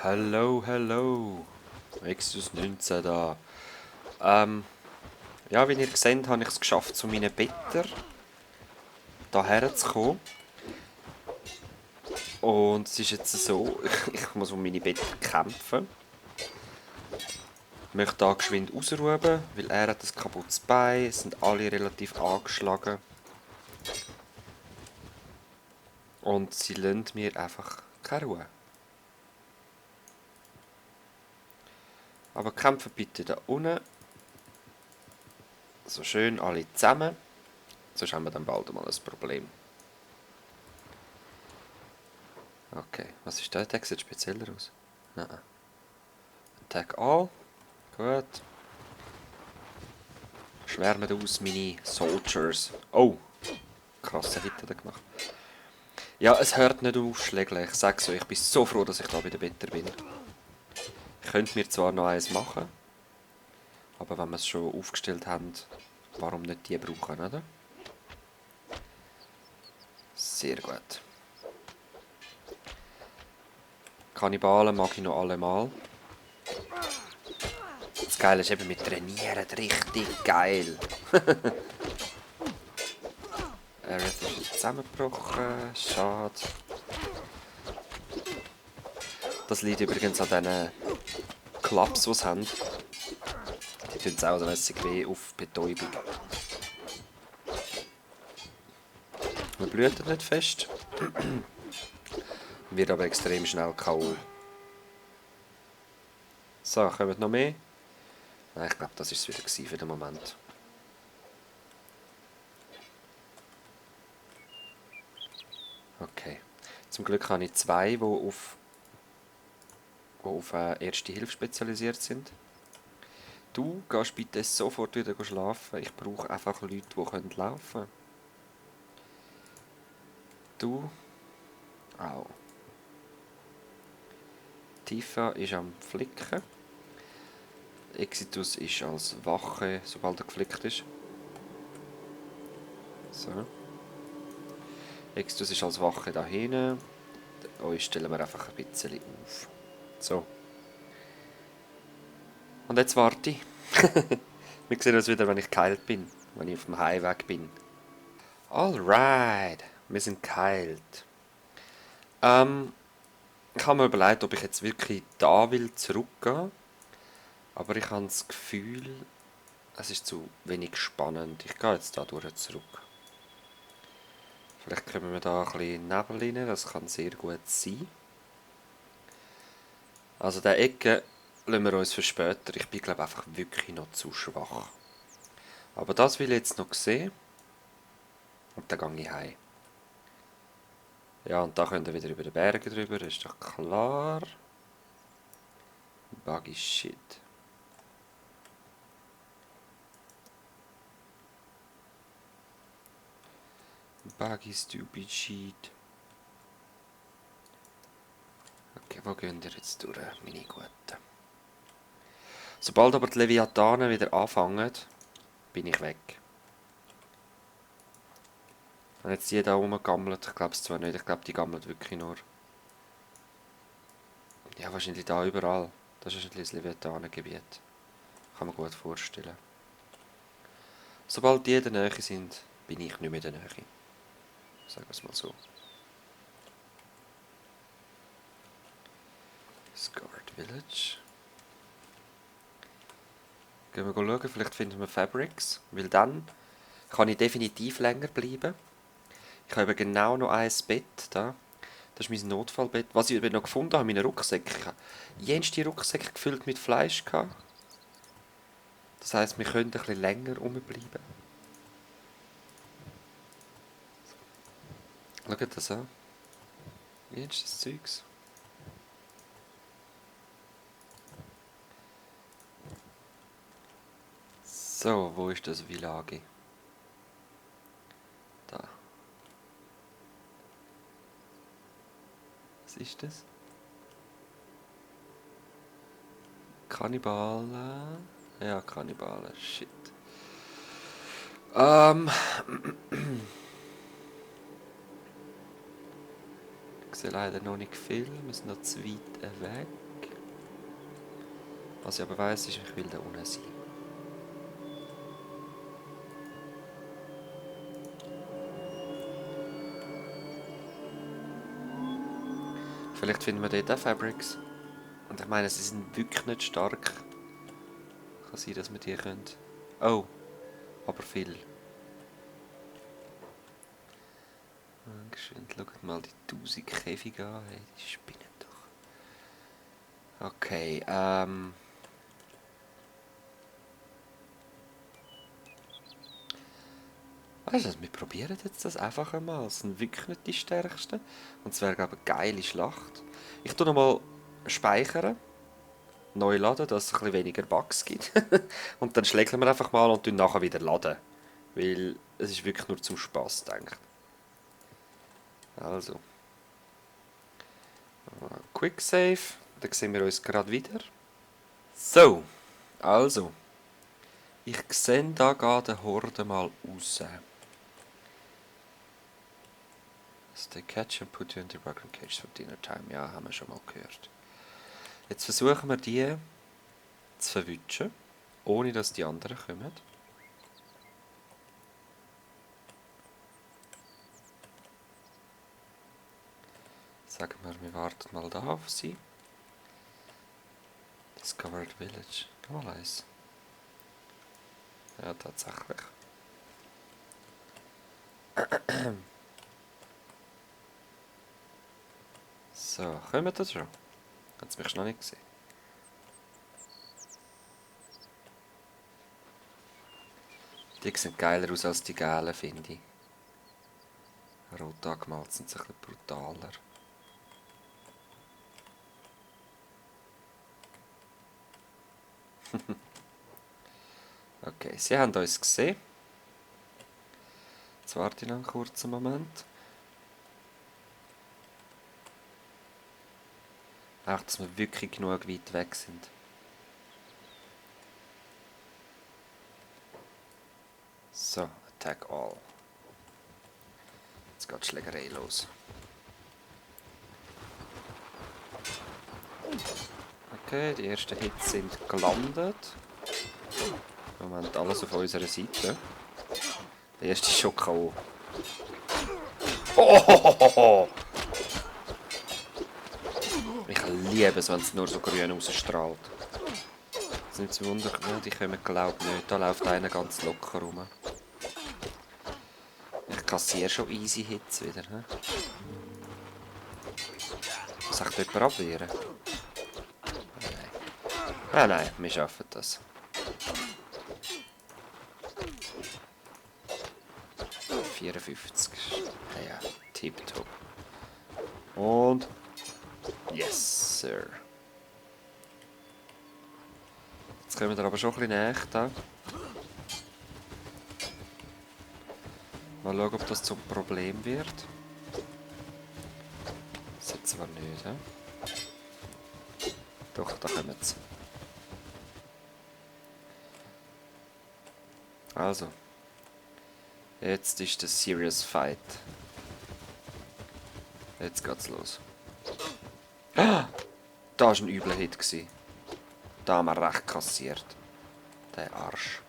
Hello, hello. Exodus 19 da. Ja, wie ihr seht, habe ich es geschafft, zu meinen Betten hierher zu kommen. Und es ist jetzt so, ich muss um meine Betten kämpfen. Ich möchte hier geschwind ausruhen, weil er hat ein kaputtes Bein. Es sind alle relativ angeschlagen. Und sie lassen mir einfach keine Ruhe. Aber kämpfen bitte da unten. So schön alle zusammen. Sonst haben wir dann bald mal ein Problem. Okay, was ist der? Der sieht spezieller aus. Nein. Attack all. Gut. Schwärmen aus, meine Soldiers. Oh, krasse Hit hat er gemacht. Ja, es hört nicht auf, Schlägle. Ich sag's euch, ich bin so froh, dass ich da wieder besser bin. Ich könnte mir zwar noch eins machen, aber wenn wir es schon aufgestellt haben, warum nicht die brauchen, oder? Sehr gut. Kannibalen mag ich noch allemal. Das Geile ist eben, mit trainieren richtig geil. Aerith ist jetzt zusammengebrochen. Schade. Das liegt übrigens an diesen Klaps, die sie haben. Die tun es auch so mässig weh auf Betäubung. Wir blühen nicht fest. Wird aber extrem schnell K.O. So, kommen noch mehr? Nein, ich glaube, das war es wieder für den Moment. Okay. Zum Glück habe ich zwei, die auf Erste Hilfe spezialisiert sind. Du gehst bitte sofort wieder schlafen. Ich brauche einfach Leute, die laufen können. Du. Auch. Tifa ist am Flicken. Exitus ist als Wache, sobald er geflickt ist. So. Exitus ist als Wache da hinten. Euch stellen wir einfach ein bisschen auf. So. Und jetzt warte ich. Wir sehen uns wieder, wenn ich geheilt bin. Wenn ich auf dem Heimweg bin. Alright. Wir sind geheilt. Ich habe mir überlegt, ob ich jetzt wirklich da will zurückgehen. Aber ich habe das Gefühl, es ist zu wenig spannend. Ich gehe jetzt da durch zurück. Vielleicht kommen wir da ein bisschen Nebel rein, das kann sehr gut sein. Also diese Ecke lassen wir uns für später. Ich bin glaube einfach wirklich noch zu schwach. Aber das will ich jetzt noch sehen. Und dann gehe ich heim. Ja, und da könnt ihr wieder über die Berge drüber, das ist doch klar. Buggy Shit. Buggy Stupid Shit. Okay, wo gehen wir jetzt durch, meine Guten? Sobald aber die Leviathanen wieder anfangen, bin ich weg. Wenn jetzt die da rumgammelt, ich glaube es zwar nicht, ich glaube die gammelt wirklich nur. Ja, wahrscheinlich da überall. Das ist wahrscheinlich das Leviathanengebiet. Kann man gut vorstellen. Sobald die in der Nähe sind, bin ich nicht mehr in der Nähe. Sagen wir es mal so. Scarred Village. Gehen wir schauen, vielleicht finden wir Fabrics. Weil dann kann ich definitiv länger bleiben. Ich habe genau noch ein Bett da. Das ist mein Notfallbett. Was ich noch gefunden habe, meine Rucksäcke. Ich habe jenste Rucksäcke gefüllt mit Fleisch gehabt. Das heisst, wir können ein bisschen länger rumbleiben. Schaut das an. Jenstes Zeugs. So, wo ist das Village? Da. Was ist das? Kannibalen? Ja, Kannibalen. Shit. Ich sehe leider noch nicht viel, wir sind noch zu weit weg. Was ich aber weiss, ist, ich will da unten sein. Vielleicht finden wir dort auch Fabrics. Und ich meine, sie sind wirklich nicht stark. Kann sein, dass wir die können. Oh, aber viel. Geschwind, schaut mal die 1000 Käfige an. Hey, die spinnen doch. Okay, weißt du, wir probieren jetzt das einfach einmal. Es sind wirklich nicht die stärksten. Und es wäre, glaube ich, eine geile Schlacht. Ich tue nochmal speichern. Neu laden, dass es ein bisschen weniger Bugs gibt. Und dann schlägt wir einfach mal und nachher wieder laden. Weil es ist wirklich nur zum Spaß gedacht. Also. Quick Save. Dann sehen wir uns gerade wieder. So. Also. Ich sehe, da geht der Horde mal raus. They catch and put you in the raccoon cage for dinner time. Ja, haben wir schon mal gehört. Jetzt versuchen wir die zu verwischen, ohne dass die anderen kommen. Sagen wir warten mal da auf sie. Discovered Village. Mal eins. Ja, tatsächlich. So, kommen wir schon? Hat es mich schon noch nicht gesehen. Die sehen geiler aus als die gelben, finde ich. Rot angemalt sind sie ein bisschen brutaler. Okay, sie haben uns gesehen. Jetzt warte ich noch einen kurzen Moment. Auch, dass wir wirklich genug weit weg sind. So, attack all. Jetzt geht die Schlägerei los. Okay, die ersten Hits sind gelandet. Im Moment alles auf unserer Seite. Der erste ist schon K.O. Oh! Ich liebe es, wenn es nur so grün rausstrahlt. Es ist nicht zu wundern, die kommen glaube ich nicht. Da läuft einer ganz locker rum. Ich kassiere schon easy Hits wieder. He? Muss ich jemand abwehren? Nein. Nein, wir schaffen das. 54. Ja, tipptopp. Und... Yes, Sir. Jetzt kommen wir aber schon ein bisschen näher da. Mal schauen, ob das zum Problem wird. Das jetzt zwar nicht, he? Doch, da kommen sie. Also. Jetzt ist der Serious Fight. Jetzt geht's los. Ah! Da war ein übler Hit. Da haben wir recht kassiert. Der Arsch.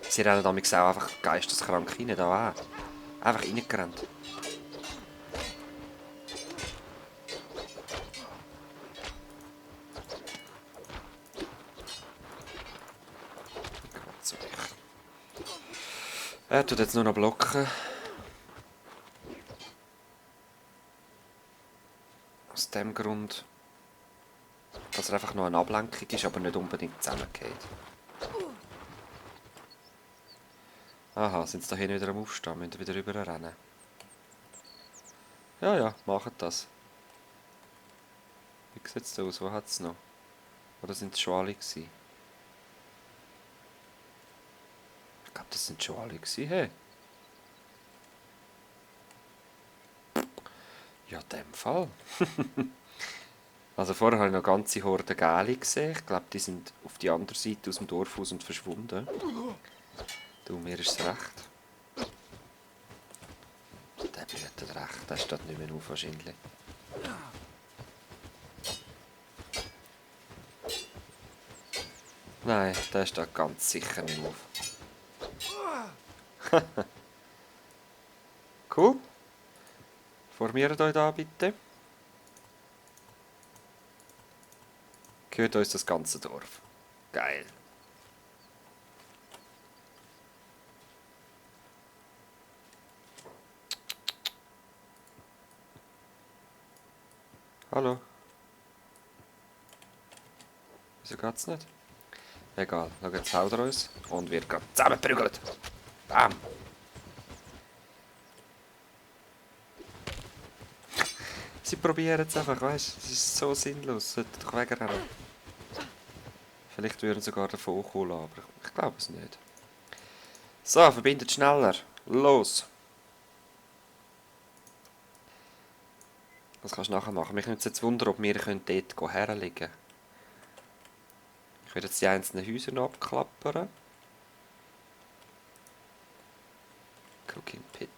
Sie rennen damals auch einfach geisteskrank rein, da auch. Einfach reingerannt. Er tut jetzt nur noch blocken. Aus dem Grund, dass er einfach noch eine Ablenkung ist, aber nicht unbedingt zusammengeht. Aha, sind sie da hinten wieder am Aufstehen? Müssen wieder rüber rennen? Ja, machen das. Wie sieht es aus? Wo hat es noch? Oder sind es schon alle gewesen? Ich glaube, das sind schon alle gewesen, hey. Ja, in dem Fall. Also vorher habe ich noch ganze Horde Gäli gesehen. Ich glaube, die sind auf die andere Seite aus dem Dorf aus und verschwunden. Du, mir ist es recht. In dem die hätten recht, der steht nicht mehr auf wahrscheinlich. Nein, der steht ganz sicher nicht auf. Cool. Formiert euch da bitte. Gehört uns das ganze Dorf. Geil. Hallo. Wieso geht's nicht? Egal, schau, jetzt haut er uns und wird gerade zusammengeprügelt. Bam! Sie probieren es einfach, weißt du? Das ist so sinnlos. Sollte doch wegrennen. Vielleicht würden sie sogar davon kommen, aber ich glaube es nicht. So, verbindet schneller. Los! Das kannst du nachher machen. Mich nimmt es jetzt Wunder, ob wir dort herlegen können. Ich werde jetzt die einzelnen Häuser noch abklappern. Cooking Pit.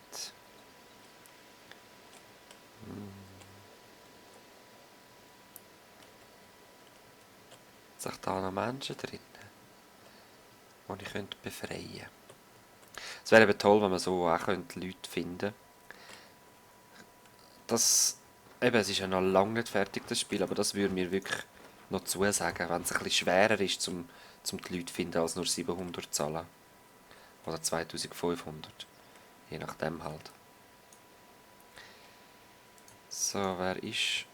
Sind da noch Menschen drin, die ich befreien könnte? Es wäre eben toll, wenn man so auch Leute finden könnte. Es ist ja noch lange nicht fertig, das Spiel, aber das würde mir wirklich noch zusagen, wenn es ein bisschen schwerer ist, zum die Leute zu finden, als nur 700 zu zahlen. Oder 2500. Je nachdem halt. So, wer ist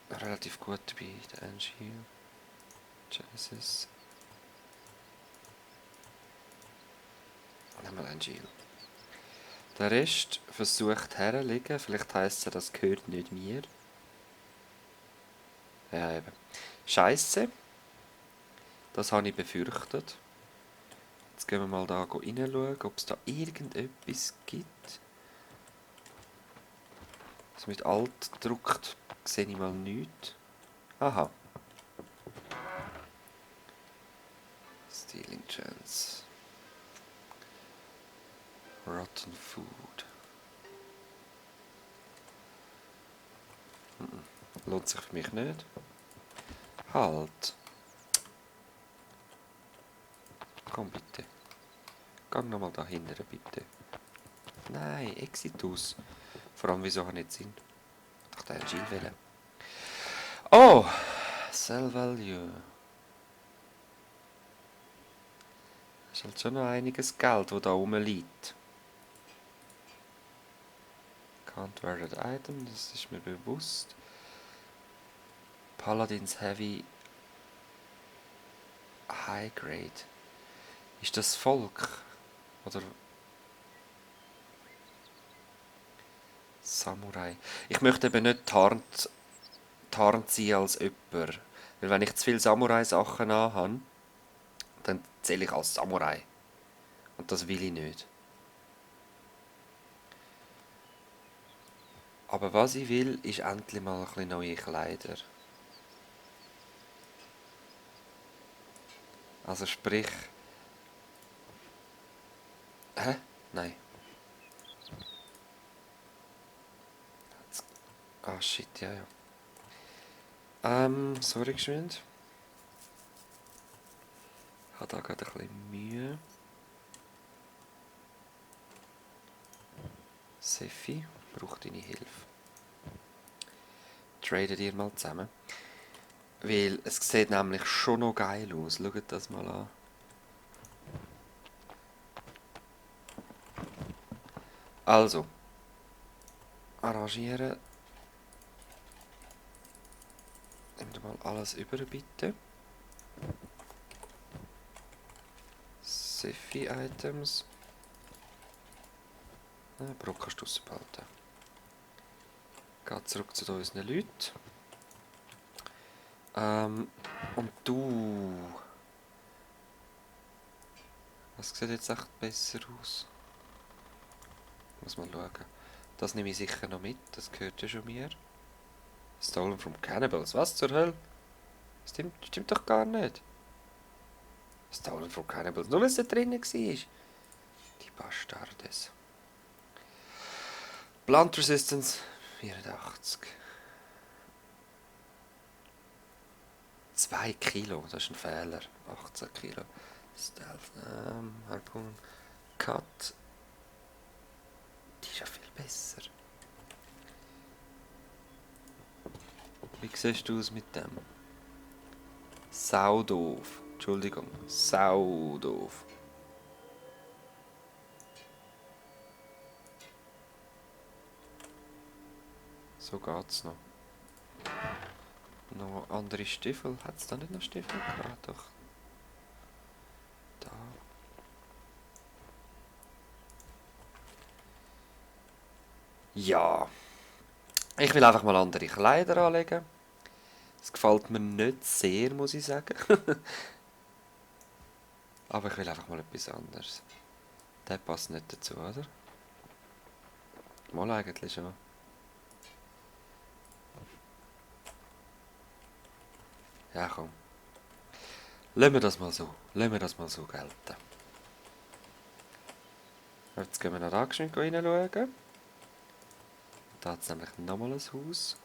relativ gut dabei? Der Angie. Genesis. Nehmen wir Angie. Der Rest versucht herzulegen. Vielleicht heisst es, das gehört nicht mir. Ja, eben. Scheisse. Das habe ich befürchtet. Jetzt gehen wir mal da reinschauen, ob es da irgendetwas gibt. Also mit Alt gedruckt sehe ich mal nichts. Aha. Stealing Chance. Rotten Food. Lohnt sich für mich nicht. Halt. Komm bitte. Gang nochmal da hinten, bitte. Nein, Exitus. Vor allem, wieso habe ich nicht Sinn? Doch den Jill wählen. Oh! Sell Value. Das ist halt schon noch einiges Geld, das da rumliegt. Can't wear that item, das ist mir bewusst. Paladins Heavy High Grade. Ist das Volk? Oder Samurai? Ich möchte eben nicht tarnt sein als jemand. Weil wenn ich zu viele Samurai-Sachen anhabe, dann zähle ich als Samurai. Und das will ich nicht. Aber was ich will, ist endlich mal ein bisschen neue Kleider. Also sprich... Hä? Nein. Ah, shit, ja, ja. Sorry, geschwind. Ich habe da gerade ein bisschen Mühe. Seffi, braucht deine Hilfe. Tradet ihr mal zusammen. Weil es sieht nämlich schon noch geil aus. Schaut das mal an. Also. Arrangieren. Nehmt mal alles über, bitte. Seffi-Items. Brock kannst du rausbehalten. Geht zurück zu unseren Leuten. Und du... Was sieht jetzt echt besser aus? Muss mal schauen. Das nehme ich sicher noch mit, das gehört ja schon mir. Stolen from Cannibals, was zur Hölle? Stimmt doch gar nicht. Stolen from Cannibals, nur weil es da drinnen war. Die Bastardes. Blunt Resistance 84. 2 Kilo, das ist ein Fehler. 18 Kilo. Stealth, Harpoon, Cut. Die ist ja viel besser. Wie siehst du aus mit dem? Saudoof. Entschuldigung, saudoof. So geht's noch. Noch andere Stiefel. Hat es da nicht noch Stiefel gehabt? Doch. Da. Ja. Ich will einfach mal andere Kleider anlegen. Das gefällt mir nicht sehr, muss ich sagen. Aber ich will einfach mal etwas anderes. Der passt nicht dazu, oder? Mal eigentlich schon. Ja, komm. Lassen wir das mal so. Lassen wir das mal so gelten. Jetzt gehen wir noch da geschwind reinschauen. Da hat es nämlich nochmal ein Haus.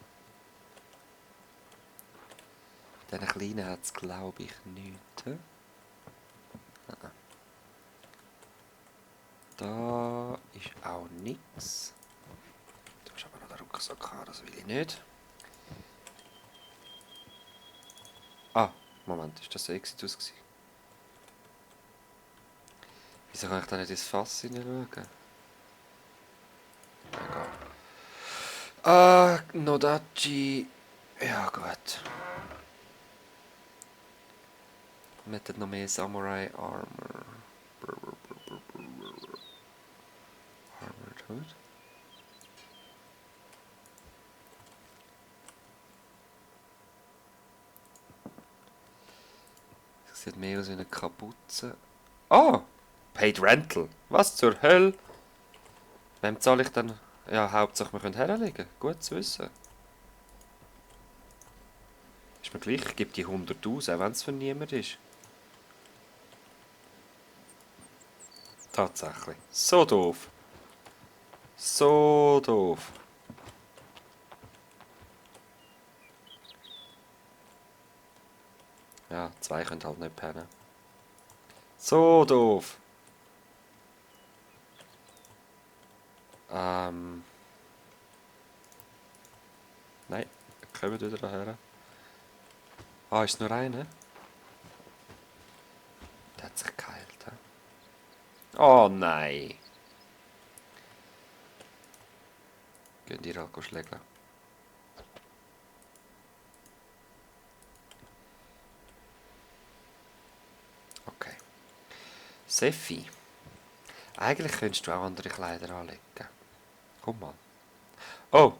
Diesen kleinen hat es, glaube ich, nichts. Da ist auch nichts. Da ist aber noch der Rucksack haben, das will ich nicht. Ah, Moment, ist das so Exit aus? Wieso kann ich da nicht ins Fass hineinschauen? Egal. Ah, Nodachi. Ja, gut. Wir hätten noch mehr Samurai Armor. Armored Hood. Das sieht mehr aus wie eine Kapuze. Ah! Paid Rental. Was zur Hölle? Wem zahle ich dann? Ja, Hauptsache wir können herlegen. Gut zu wissen. Ist mir gleich, ich gebe die 100'000, auch wenn es für niemand ist. Tatsächlich. So doof. So doof. Ja, 2 können halt nicht pennen. So doof. Nein, kommen wieder daher. Ah, ist nur einer? Der hat sich geheilt. He? Oh nein. Gehen die Rako schlägeln. Okay. Seffi. Eigentlich könntest du auch andere Kleider anlegen. Komm mal. Oh!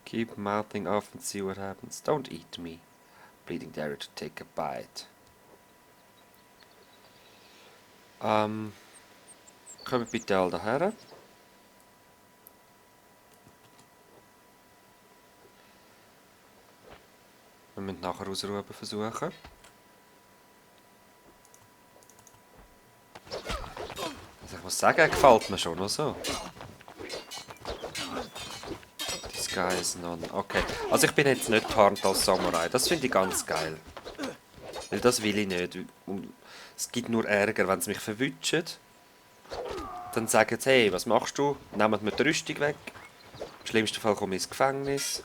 Keep mouthing off and see what happens. Don't eat me. Bleeding dare to take a bite. Kommt bitte alle daher. Wir müssen nachher ausruhen versuchen. Also ich muss sagen, gefällt mir schon noch so. Disguise None. Okay. Also ich bin jetzt nicht tarnt als Samurai. Das finde ich ganz geil. Weil das will ich nicht. Es gibt nur Ärger, wenn sie mich verwutschen. Dann sagen sie, hey, was machst du? Nehmen mir die Rüstung weg. Im schlimmsten Fall komme ich ins Gefängnis.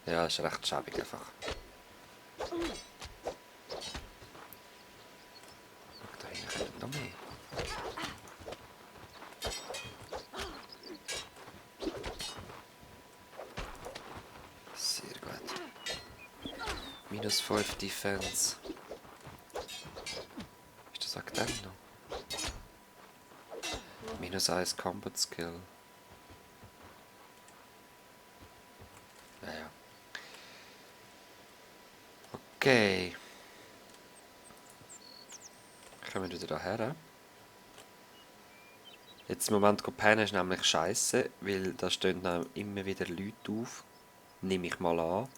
Ja, das ist recht schäbig einfach. Schau, da hinten kommt noch mehr. Sehr gut. Minus 5 Defense. Ist das auch dann noch? Minus 1 Combat Skill. Naja. Okay. Kommen wir wieder daher. Jetzt im Moment pennen ist nämlich scheiße, weil da stehen dann immer wieder Leute auf. Nehme ich mal an.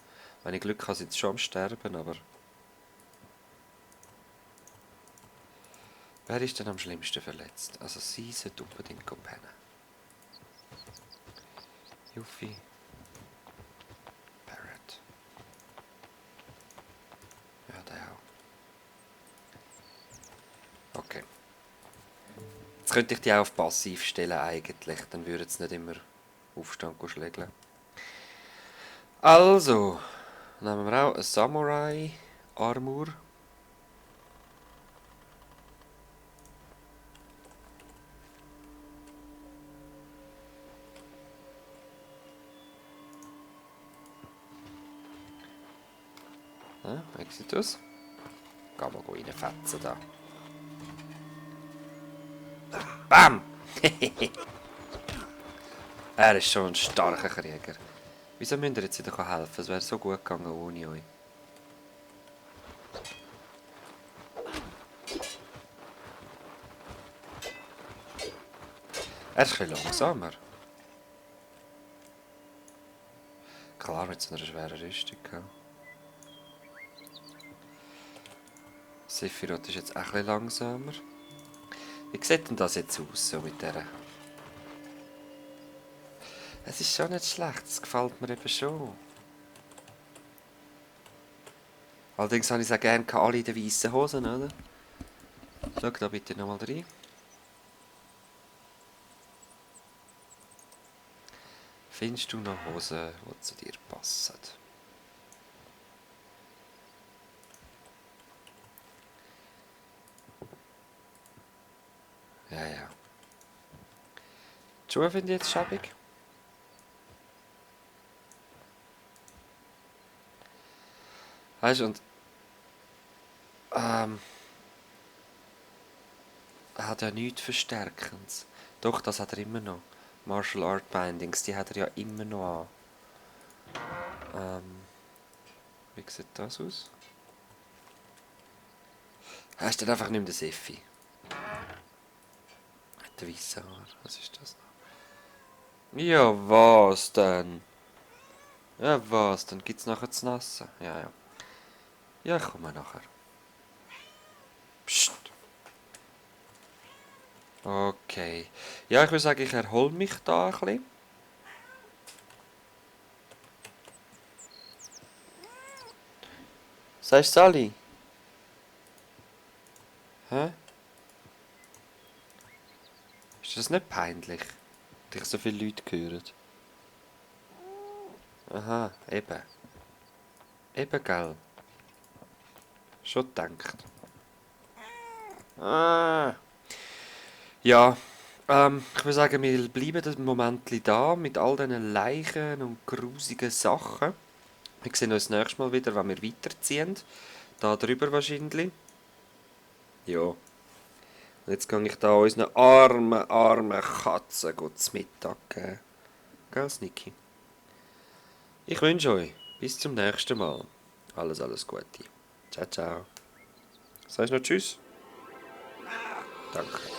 Wenn ich Glück habe, sind sie schon am Sterben, aber... Wer ist denn am schlimmsten verletzt? Also sie sollte unbedingt pennen. Yuffie. Barrett. Ja, der auch. Okay. Jetzt könnte ich die auch auf passiv stellen eigentlich. Dann würde es nicht immer aufstehen und schlägeln. Also, nehmen wir auch eine Samurai Armor. Ja, wie sieht das? Gehen wir reinfetzen da. Bam! Er ist schon ein starker Krieger. Wieso müsst ihr jetzt wieder helfen? Es wäre so gut gegangen ohne euch. Er ist ein bisschen langsamer. Klar, mit so einer schweren Rüstung. Ja. Sephiroth ist jetzt auch ein bisschen langsamer. Wie sieht denn das jetzt aus, so mit der? Es ist schon nicht schlecht, es gefällt mir eben schon. Allerdings habe ich es auch gerne alle in den weißen Hosen, oder? Schau da bitte nochmal rein. Findest du noch Hosen, die zu dir passen? Ja, ja. Die Schuhe finde ich jetzt schäbig. Weißt du, und er hat ja nichts Verstärkendes. Doch, das hat er immer noch. Martial Art Bindings, die hat er ja immer noch an. Wie sieht das aus? Er ist dann einfach nicht mehr der Seffi. Der weiße Haar, was ist das noch? Ja, was denn? Ja, was? Dann gibt's nachher zu nassen. Ja, ja. Ja, ich komme nachher. Psst. Okay. Ja, ich würde sagen, ich erhole mich da ein bisschen. Sagst du Sally? Hä? Ist das nicht peinlich, dass ich so viele Leute hören? Aha, eben. Eben, gell. Schon gedacht. Ah. Ja, ich würde sagen, wir bleiben einen Moment da mit all diesen Leichen und grusigen Sachen. Wir sehen uns das nächste Mal wieder, wenn wir weiterziehen. Da drüber wahrscheinlich. Ja. Und jetzt gehe ich da unseren armen Katzen zu Mittag geben. Gell, Sneaky? Ich wünsche euch bis zum nächsten Mal. Alles Gute. Ciao, ciao. Sagst du noch Tschüss? Danke.